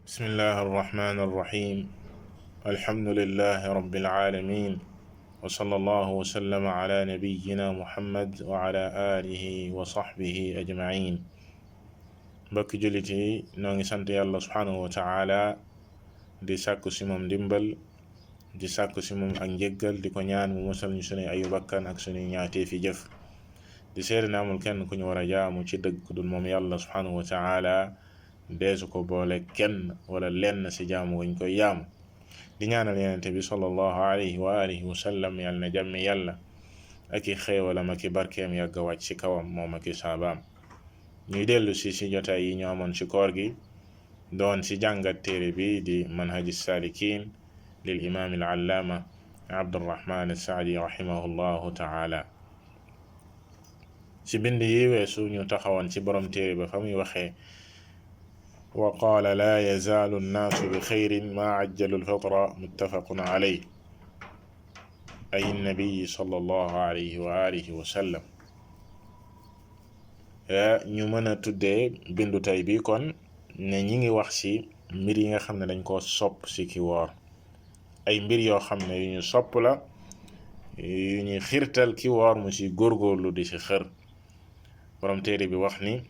بسم الله الرحمن الرحيم الحمد لله رب العالمين وصلى الله وسلم على نبينا محمد وعلى آله وصحبه أجمعين بك جلتي نونغي سانت يالله سبحانه وتعالى دي ساكو سيمم ديمبل دي ساكو سيمم ak njéggal di ko ñaan mu musal ñu suñu ayu bakkan ak suñu ñaatee fi jëf di seede na amul kenn ku ñu war a jaamu ci dëgg ku dul moom yàlla subhanahu wa ta'ala deesu ko boole kenn wala lenn ci jaamu wañ koy yaamu di ñaanal yenente bi sallallahu alayhi wa alihi wa sallam yàlla na jàmmi yàlla ak i xéewalam ak i barkeem yàgga wàcc ci kawam moom ak i saabaam ñuy dellu si jotaay yi ñu amoon ci koor gi doon ci jàngat téere bi di manhaj salikin lil imam al allama abdurrahman as-saadi rahimahullahu ta'ala ci bind yi weesu ñu taxawoon ci borom téere ba fa muy waxee وقال لا يزال الناس بخير ما عجلوا الفطر متفق عليه أي النبي صلى الله عليه وآله وسلم ñu mën a tuddee bindu tay bi kon ne ñi ngi wax ci mbir yi nga xam ne dañ koo sopp ci ki woor ay mbir yoo xam ne yu ñu sopp la yu ñuy xirtal ki woor mu ci góorgóorlu di ci xër borom téere bi wax ni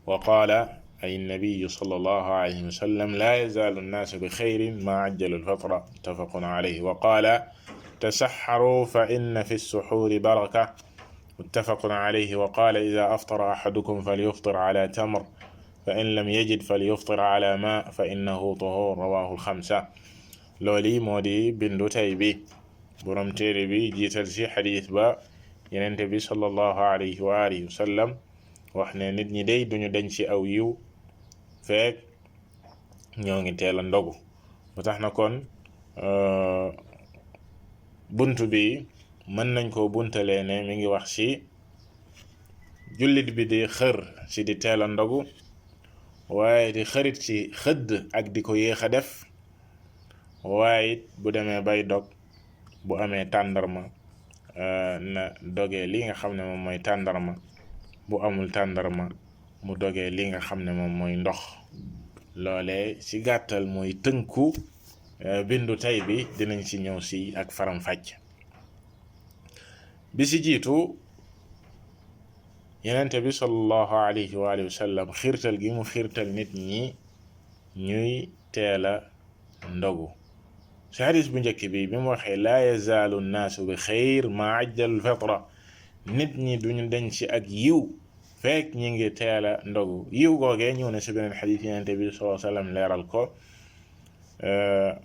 wa qaala أي النبي صلى الله عليه وسلم لا يزال الناس بخير ما عجلوا الفطر متفق عليه وقال تسحروا فإن في السحور بركة متفق عليه وقال إذا أفطر أحدكم فليفطر على تمر فإن لم يجد فليفطر على ماء فإنه طهور رواه الخمسة لولي مودي بن تيبي برم تيربي جيتل سي حديث با ينتبي صلى الله عليه وآله وسلم وحنا ندني دي دنيو دنشي أو يو fekk ñoo ngi teel a ndogu bu tax na kon bunt bi mën nañ ko buntalee ne mi ngi wax ci jullit bi di xër ci di teel a ndogu waaye di xërit ci xëdd ak di ko yéex a def waaye it bu demee bay dog bu amee tàndarma na dogee li nga xam ne moom mooy tàndarma bu amul tàndarma mu dogee li nga xam ne moom mooy ndox loolee ci gàttal mooy tënku bindu tay bi dinañ ci ñëw ci ak faram fàcc bi ci jiitu yenente bi sallallahu alayhi wa alihi wa sallam xiirtal gi mu xiirtal nit ñi ñuy teela ndogu ci hadis bu njëkk bi bi mu waxee laa yazaalu nnaasu bi xayr ma ajjalu lfitra nit ñi duñu deñ ci ak yiw fekk ñi ngi teela ndogu yiw googee ñëw na ci beneen xadis yenente bi sallallahu alayhi wa sallam leeral ko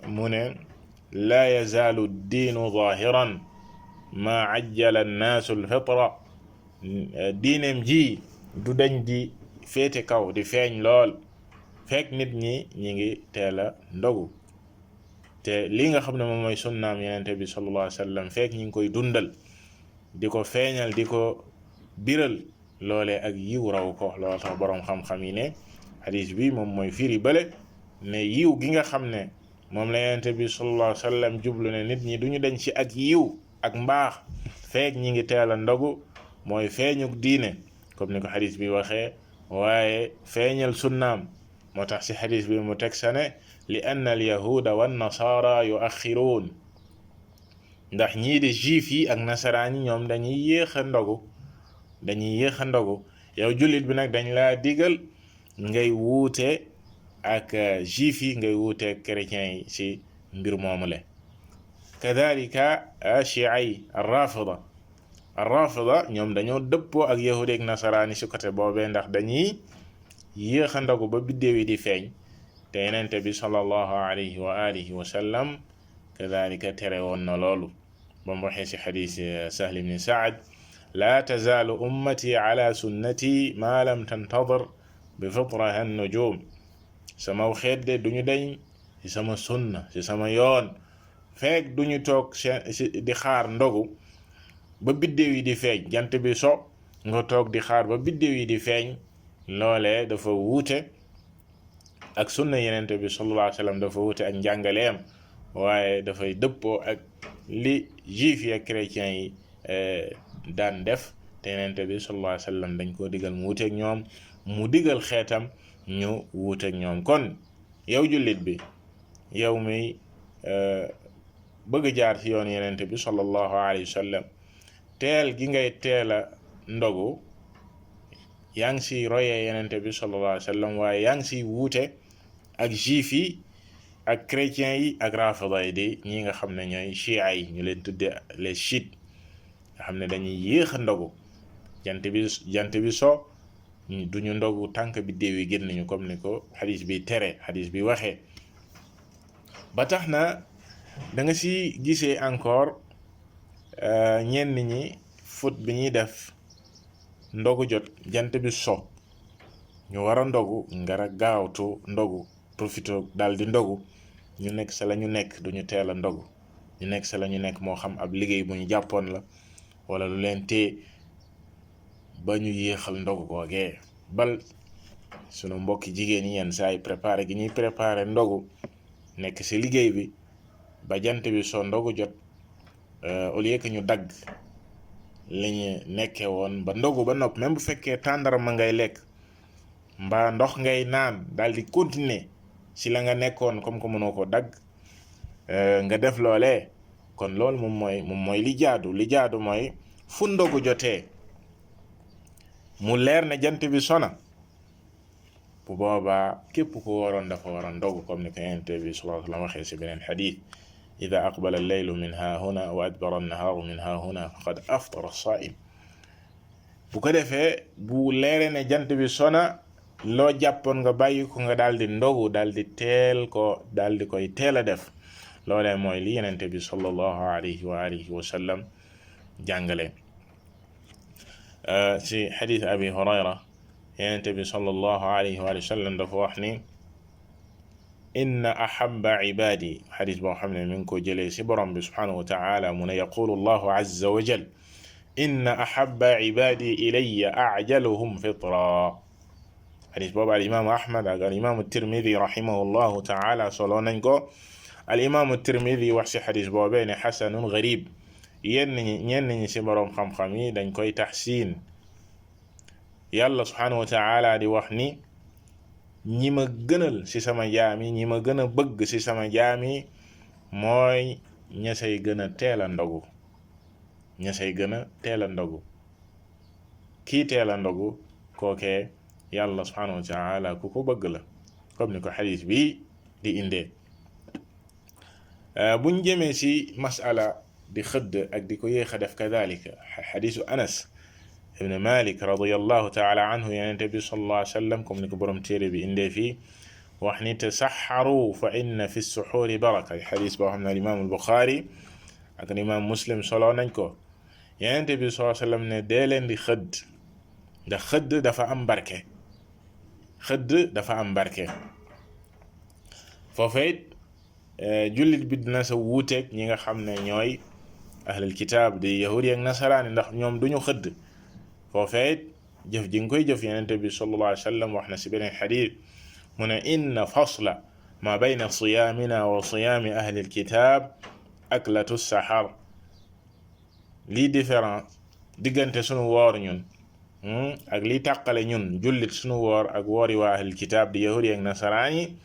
mu ne laa yazaalu diinu zahiran ma ajjala annaasu alfitra diineem ji du dañ di féete kaw di feeñ lool fekk nit ñi ngi teela ndogu te li nga xam ne moom mooy sunnaam yenente bi sallallahu alayhi wa sallam fekk ñi ngi koy dundal di ko feeñal di ko biral loolee ak yiw raw ko loolu tax boroom xam-xam yi ne hadis bi moom mooy firi bale ne yiw gi nga xam ne moom la yonent bi sallallahu alayhi wa sallam jublu ne nit ñi duñu dañ ci ak yiw ak mbaax feek ñi ngi teel a ndogu mooy feeñuk diine comme ni ko hadis bi waxee waaye feeñal sunnaam moo tax ci hadis bi mu teg sa ne li anna al yahuda wan nasara yuaxiruun ndax ñii di juif yi ak nasaraan yi ñoom dañuy yéex a ndogu yow jullit bi nag dañ laa digal ngay wuute ak juif yi ngay wuute ak chrétiens yi ci mbir moomule kadhalika shi'a yi ar-rafida ñoom dañoo dëppoo ak yahudi ak nasaraani ci côté boobee ndax dañuy yéex a ndogu ba biddéew yi di feeñ te yenente bi sallallahu alayhi wa alihi wa sallam kadhalika tere woon na loolu ba mu waxee ci xadiis Sahl ibn Sa'd لا تزال أمتي على سنتي ما لم تنتظر بفطرها النجوم sama xeet de duñu deñ ci sama sunna ci sama yoon fekk duñu toog di xaar ndogu ba biddéew yi di feeñ jant bi so nga toog di xaar ba biddéew yi di feeñ loolee dafa wuute ak sunna yenente bi sallallahu alayhi wa sallam dafa wuute ak njàngaleem waaye dafay dëppoo ak li juif yi ak chrétiens yi daan def te yenente bi sallallahu alayhi wa sallam dañ koo digal mu wuteeg ñoom mu digal xeetam ñu wuuteeg ñoom. kon yow jullit bi, yow mi bëgg jaar ci yoon yenente bi sallallahu alayhi wa sallam, teel gi ngay teel a ndogu yaa ngi si royee yenente bi sallallahu alayhi wa sallam, waaye yaa ngi si wuute ak juif yi ak chrétiens yi ak rafida yi di ñi nga xam ne ñooy chia yi, ñu leen tudde les chiites, nga xam ne dañuy yéex a ndogu. jant bi so duñu ndogu tànk bi déew yi génn ñu, comme ni ko xadis bi tere, xadis bi waxee. ba tax na da nga si gisee encore ñenn ñi fut bi ñuy def ndogu jot, jant bi so ñu war a ndogu ngara gaawtu ndogu, profito daal di ndogu, ñu nekk sa la ñu nekk, duñu teel a ndogu, ñu nekk sa la ñu nekk, moo xam ab liggéey bu ñu jàppoon la wala lu leen tee ba ñu yéexal ndogu googee. bal sunu mbokki jigéen ñi yenn saa yi préparé gi ñuy préparé ndogu, nekk ci liggéey bi ba jant bi soo ndogu jot, au lieu que ñu dagg li ñu nekkee woon ba ndogu ba nopp, même bu fekkee tàndarma ngay lekk mbaa ndox ngay naan, daal di continuer ci la nga nekkoon, comme que mënoo ko dagg, nga def loolee. kon loolu moom mooy li jaadu mooy fu ndogu jotee mu leer ne jant bi sona, bu boobaa képp ku waroon dafa war a ndogu, comme ni ko Yonent bi sallallahu alayhi wa sallam waxee ci beneen xadiis: ida aqbala al-laylu min haahuna wa adbara an-nahaaru min haahuna faqad aftara as-saa'im. bu ko defee bu leere ne jant bi sona, loo jàppoon nga bàyyi ko, nga daal di ndogu, daal di koy teel a def. loolee mooy li Yonent bi sallallahu alayhi wa alihi wa sallam jàngale. ci xadiis Abi Hurayra, Yonent bi sallallahu alayhi wa sallam dafa wax ni: inna ahabba ibadi, xadis boo xam ne mi ngi ko jëlee si borom bi subhanahu wa taala, mu ne yaqulu allahu azza wa jal: inna ahabba ibadi ilayya ajaluhum fitra. xadis boobu al imaamu Ahmad ak al imaamu Tirmidi rahimahullahu taala solo nañ ko. al imaamu Tirmidi wax si xadis boobee ne xasanun garib. ñenn ñi si borom xam-xam yi dañ koy taxsiin. yàlla subhanahu wa taala di wax ni: ñi ma gënal ci sama jaam yi, ñi ma gën a bëgg ci sama jaam yi, mooy ña say gën a teel a ndogu, ña say gën a teel a ndogu. kii teel a ndogu kookee yàlla subhanahu wa taala ku ko bëgg la, comme ni ko xadis bi di indee. buñ jëmee ci masala di xëdd ak di ko yéex a def kadalika, xadisu Anas ibn Malik radiyallahu taala anhu, Yonent bi sallallahu alayhi wa sallam, comme ni ko borom téere bi indee fii, wax ni: tasaxaru fa inna fi suxuuri baraka. xadis boo xam ne al-imaam al-Buxaari ak al-imaam Muslim solo nañ ko. Yonent bi sallallahu alayhi wa sallam ne dee leen di xëdd, ndax xëdd dafa am barke. xëdd dafa am barke. foofee it jullit bi dina sa wuuteeg ñi nga xam ne ñooy ahlul kitaab di yahudi ak nasaraani, ndax ñoom duñu xëdd. foofee jëf ji nga koy jëf. Yonent bi sallallahu alayhi wa sallam wax na si beneen xadiis, mu ne: inna fasla ma bayna siyaamina wa siyaami ahlil kitaab aklatu saxar. lii différence diggante sunu woor ñun ak lii tàqale ñun jullit sunu woor ak woori waa ahlil kitaab di yahudi ak nasaraan yi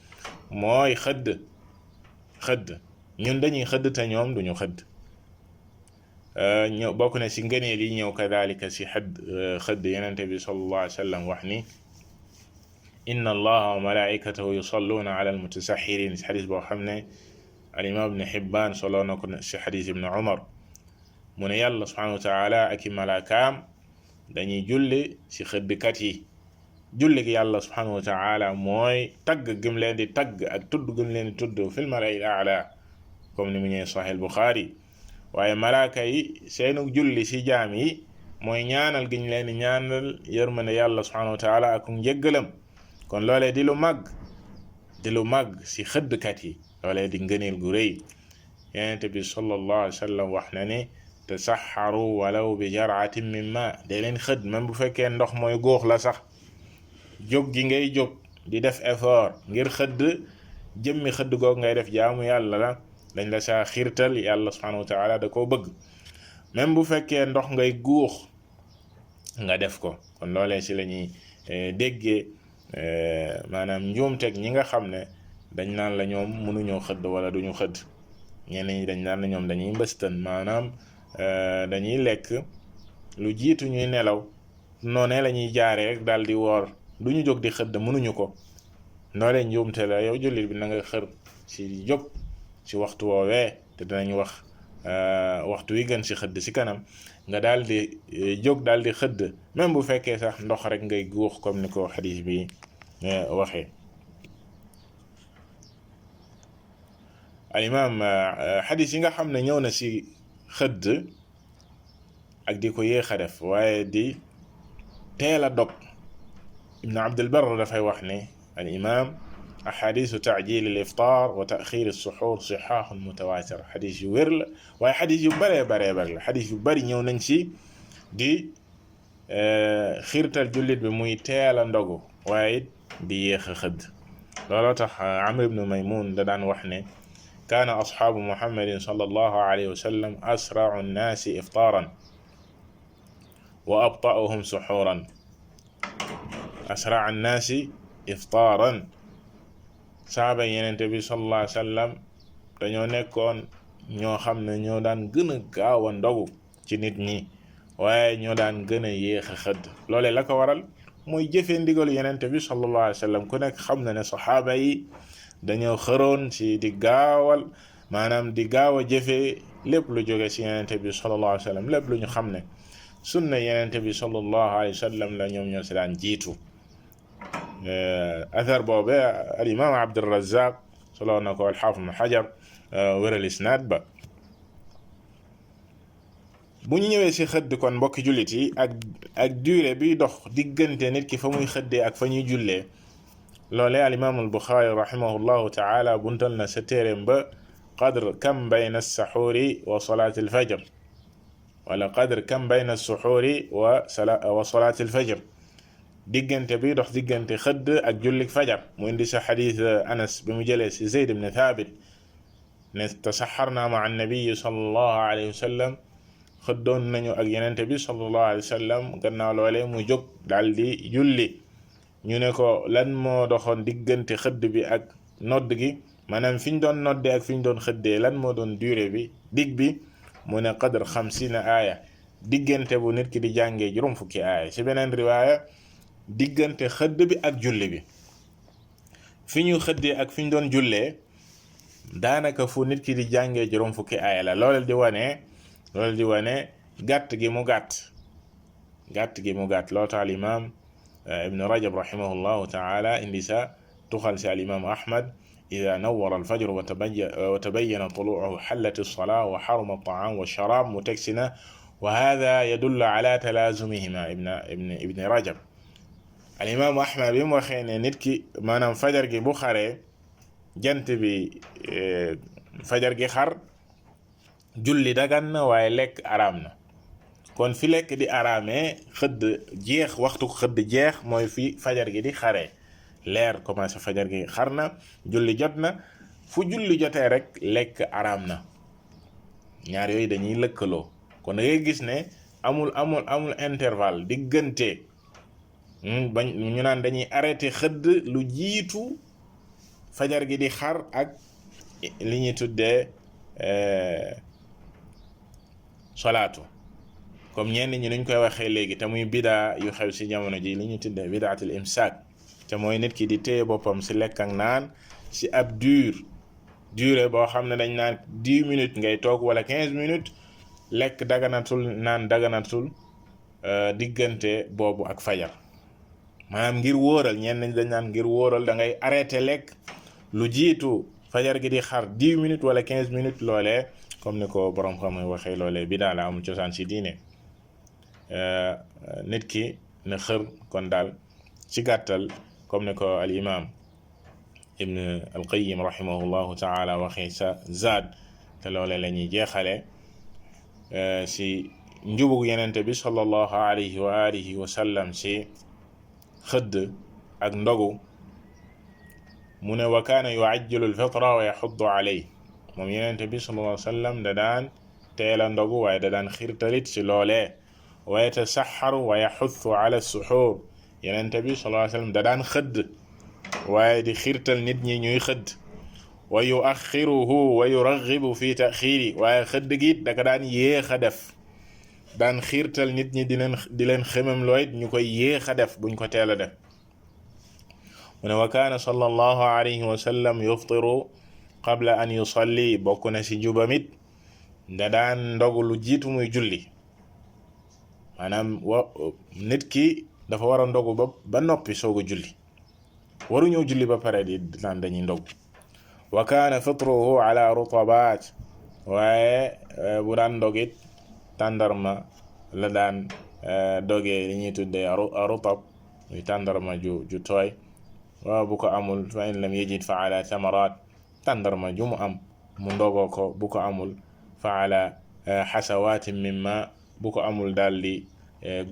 mooy xëdd. ñun dañuy xëdd te ñoom duñu xëdd. ñëw bokk na si ngëneel yi ñëw kadalika si xëdd. Yonent bi sallallahu alayhi wa sallam wax ni: inna allaha wa malaikatahu yusalluna ala almutasaxirin, si xadis boo xam ne al imam ibn Hibbaan soloo na ko si xadis ibn Umar. mu ne yàlla subhanahu wa taala ak i malaakaam dañuy julli si xëddkat yi. julli gi yàlla subhanahu wa taala mooy tagg gëm leen di tagg ak tudd gëm leen di tudd fil mala'il a'la, comme ni mu ñëwee Sahih Bukhari. waaye malaaka yi seenu julli si jaam yi mooy ñaanal gi ñu leen di ñaanal yërmande yàlla subhanahu wa taala ak njëggalam. kon loolee di lu màgg si xëddkat yi, loolee di ngëneel gu rëy. Yonent bi sallallahu alayhi wa sallam wax na ne: tasaxaru walaw bi jar'atin min ma. dee leen xëdd même bu fekkee ndox mooy góox la sax. jóg gi ngay jóg di def effort ngir xëdd, jëmmi xëdd googu ngay def jaamu yàlla la, dañ la saa xiirtal. yàlla subhanahu wa taala da koo bëgg. même bu fekkee ndox ngay guux nga def ko. kon loolee si la ñuy déggee maanaam njuumteg ñi nga xam ne dañ naan la ñoom mënuñoo xëdd wala duñu xëdd. ñenn ñi dañ naan la ñoom dañuy mbëstan maanaam dañuy lekk lu jiitu ñuy nelaw noonee la ñuy jaaree rek daal di woor duñu jóg di xëdd mënuñu ko. loolee njuumte la yow jullit bi na nga xër ci jóg ci waxtu woowee te dinañ wax waxtu wi gën ci xëdd ci kanam nga daal di jóg daal di xëdd même bu fekkee sax ndox rek ngay guux comme ni ko xadiis bi waxee. al imam xadiis yi nga xam ne ñëw na ci xëdd ak di ko yéex a def waaye di teel a dog ibn abdul barr dafay wax ne al imam axadisu taajil al iftar wa taxir as-suxuur sixaaxun mutawaatir xadis yu wér la waaye xadis yu bëree bari la xadis yu bëri ñëw nañ ci di xiirtal jullit bi muy teel a ndogu waaye it di yéex a xëdd. looloo tax amr ibnu maymun da daan wax ne kaana asxaabu muhammadin sallallahu alayhi wa sallam asrau nnaasi iftaaran wa abta'uhum suxuuran. asraa nnaasi iftaaran saaba yenente bi sallallahu alayhi wa sallam dañoo nekkoon ñoo xam ne ñoo daan gën a gaaw a ndogu ci nit ñi waaye ñoo daan gën a yéex a xëdd. loolee la ko waral mooy jëfee ndigalu yenente bi sallallahu alayhi wa sallam ku nekk xam na ne saxaaba yi dañoo xëroon ci di gaawal maanaam di gaaw a jëfee lépp lu jóge ci yenente bi sallallahu alayhi wa sallam lépp lu ñu xam ne sunna yenente bi sallallahu alayhi wa sallam la ñoom ñoo ci daan jiitu. athar boobe al imam Abdurrazzaq solo na ko al-Hafiz Ibn Hajar wéral isnaad ba. bu ñu ñëwee ci xëdd kon mbokki jullit yi ak durée bi dox diggante nit ki fa muy xëddee ak fa ñuy jullee loolee al imam al Buxaari rahimahullahu taala buntal na sa téeréem ba qadr kam bayna as-saxuuri wa salaati al-fajr wala qadr kam bayna as-suxuuri wa salaati al-fajr diggante bi dox diggante xëdd ak jullik fajar mu indi sa xadiis Anas bi mu jëlee ci Zayd ibn Thabit ne tasaxarna ma annabi sallallahu alayhi wa sallam xëddoon nañu ak yenente bi sallallahu alayhi wa sallam gannaaw loole mu jóg daal di julli ñu ne ko lan moo doxoon diggante xëdd bi ak nodd gi maanaam fi ñu doon noddee ak fi ñu doon xëddee lan moo doon durée bi dig bi mu ne qadr 50 aaya diggante bu nit ki di jàngee juróom fukki aaya ci beneen riwaaya diggante xëdd bi ak julli bi fi ñu xëddee ak fi ñu doon jullee daanaka fu nit ki di jàngee juróom fukki aaya la loolu di wane gàtt gi mu gàtt loolu tax al imam ibn rajab rahimahullahu taala indi sa tuxal si al imam ahmad ida nawara alfajr wa tabayyana tuluuhu xallat alsalaa wa xaruma altaam wa sharaab mu teg si na wa hada yadullu ala talaazumihima ibn rajab. al imam ahmad bi mu waxee ne nit ki maanaam fajar gi bu xaree jant bi fajar gi xar julli dagan na waaye lekk araam na kon fi lekk di araamee xëdd jeex waxtu xëdd jeex mooy fi fajar gi di xaree leer commencé fajar gi xar na julli jot na fu julli jotee rek lekk araam na ñaar yooyu dañuy lëkkaloo kon da ngay gis ne amul intervalle diggante bañ ñu naan dañuy arrêté xëdd lu jiitu fajar gi di xar ak li ñuy tuddee solaatu comme ñenn ñi nuñ koy waxee léegi te muy bidaa yu xew ci jamono ji li ñu tuddee bidaatul imsaak te mooy nit ki di téye boppam ci lekk ak naan ci ab durée boo xam ne dañ naan 10 minutes ngay toog wala 15 minutes lekk daganatul naan daganatul diggante boobu ak fajar maanaam ngir wóoral ñenn ñi dañ naan ngir wóoral da ngay arrêté lekk lu jiitu fajar gi di xar 10 minutes wala 15 minutes loolee comme ni ko borom xam waxee loolee bidaa la amul cosaan ci diine. nit ki na xër kon daal ci gàttal comme ni ko al imam ibn al qayyim rahimahullahu taala waxee sa zaad te loolee la ñuy jeexale ci njubug yenente bi sallallahu alayhi wa alihi wa sallam ci xëdd ak ndogu mu ne wa kaana yuajjilu al-fitra wa yaxuddu alayhi moom yenente bi sallallahu alayhi wa sallam da daan teel a ndogu waaye da daan xiirtalit ci loolee wa yatasaxaru wa yaxuthu ala suxuur yenente bi sallallahu alayhi wasallam da daan xëdd waaye di xiirtal nit ñi ñuy xëdd wa yuaxiruhu wa yuraghibu fi taxiiri waaye xëdd gi da ka daan yéex a def daan xiirtal nit ñi di leen xemam looy ñu koy yéex a def buñ ko teel a def mu ne wa kaana sallallahu alayhi wa sallam yuftiru qabla an yusalli bokk na ci njubamit da daan ndogu lu jiitu muy julli maanaam nit ki dafa war a ndogu ba noppi soog a julli waru ñëw julli ba pare di naan dañuy ndogu wa kaana fitruhu ala rutabat waaye bu daan ndogit tàndarma la daan dogee li ñuy tuddee rutab muy tàndarma ju tooy waaw bu ko amul fa in lam yajid fa ala thamarat tàndarma ju mu am mu ndogoo ko bu ko amul fa ala xasawatin min ma bu ko amul daal di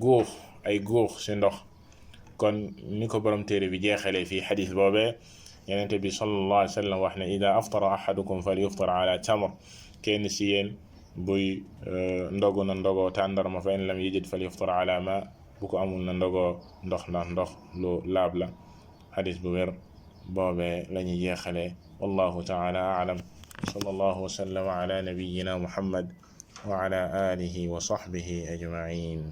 guux ay guux ci ndox kon ni ko borom téere bi jeexalee fii xadis boobee yenente bi sallallahu alayhi wa sallam wax ne ida aftara ahadukum falyuftar ala tamr kenn ci yéen buy ndogu na ndogoo tàndarma fa in lam yajid falyuftar ala ma bu ko amul na ndogoo ndox ndax ndox lu laab la xadis bu wér boobee la ñuy jeexalee wallahu taala a'lam sallallahu wa sallama ala nabiyyina muhammad wa ala alihi wa sahbihi ajma'in